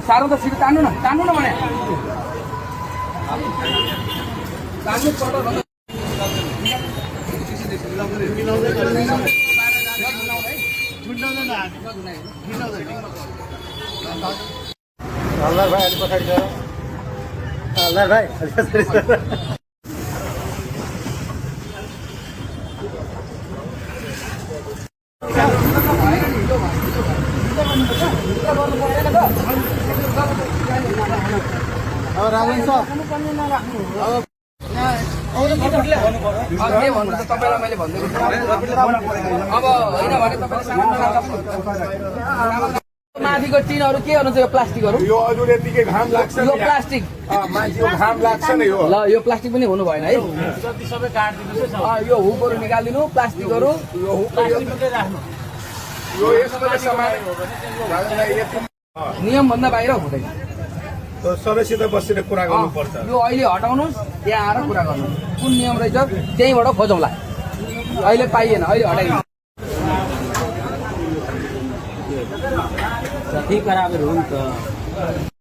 साह्रो त छिटो तान्नु न भने तान्नु पर्छ हल्दार भाइ अलि पछाडि गएर हल्दार भाइ अब राजेन सर के भन्नु त तपाईलाई मैले भन्दैछु अब होइन भने तपाईले माथिको टिनहरु के गर्नु छ यो प्लास्टिकहरु यो हजुर यतिकै घाम लाग्छ यो प्लास्टिक मान्छेको घाम लाग्छ नि यो ल यो प्लास्टिक पनि हुनु भएन है जति सबै काट्दिनुस् यो हुकहरु निकाल्दिनु प्लास्टिकहरु यो प्लास्टिकमै राख्नु यो यसमा सामान नियम भन्दा बाहिर हुँदैन सबैसित बसेर कुरा गर्नुपर्छ यो अहिले हटाउनुस् त्यहाँ आएर कुरा गर्नु कुन नियम रहेछ त्यहीबाट खोजौँला अहिले पाइएन अहिले हटाइदिनु जति बराबर हुन्छ